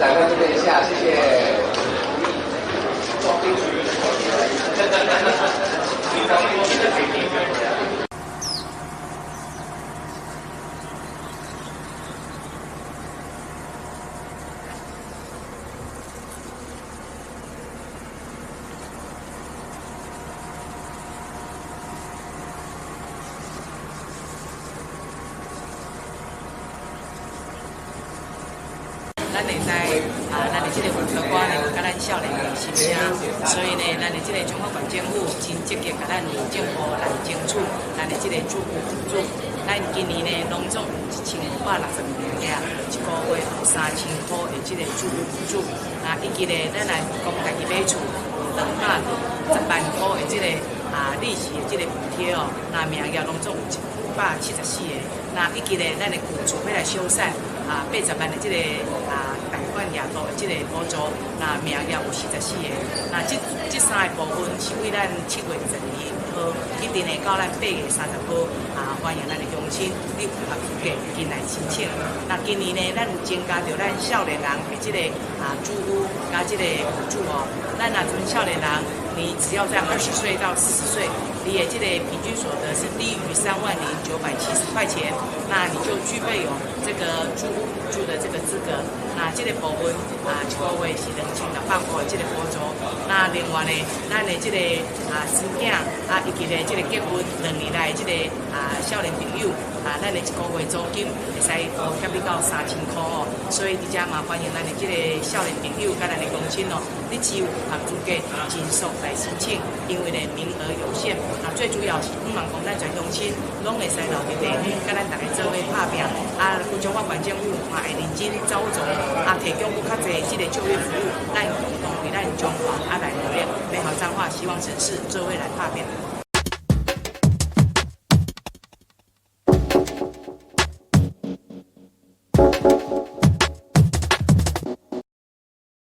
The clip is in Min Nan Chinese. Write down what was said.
長官這邊一下，謝謝。咱會知啊，咱的這個文科官呢，佮咱少年人心聲，所以呢，咱的這個彰化縣政府真積極，共咱政府來爭取咱的這個住屋補助。咱今年呢，攏總有1562名，一個月有3000箍的這個住屋補助。啊，以及呢，咱來講家己買厝有210萬箍的這個啊利息的這個補貼哦，那名額攏總有174個。那以及呢，咱的舊厝欲來修繕啊，80萬的這個啊貸款額度的這個補助，那名額有44個。那這三个部分是為咱7月12號，一定會到咱8月30號啊，歡迎咱的鄉親，你符合資格進來申請。那今年呢，咱有增加著咱少年人的這個啊住屋佮這個補助哦。咱若陣少年人，你只要在20歲到40歲，你的這個平均所得是低於30,970塊錢，那你就具備有這個住屋補助的這個資格。那這個部分啊，一個月是2600塊的這個補助。那另外呢，咱的這個啊生囝啊，以及呢這個結婚2年內這個啊少年朋友啊，咱的一個月租金會使補貼你到3000塊哦。所以佇遮嘛歡迎咱的這個少年朋友佮咱的鄉親哦，你只有符合資格，盡速來申請，因為呢名額有限。那最主要是，希望講咱全鄉親攏會使留佇地方，佮咱逐家做伙拍拚。啊，彰化縣政府嘛會認真走走，啊，提供閣較濟這個就業服務，咱共同為咱彰化啊來努力，美好彰化，希望城市做伙來拍拚。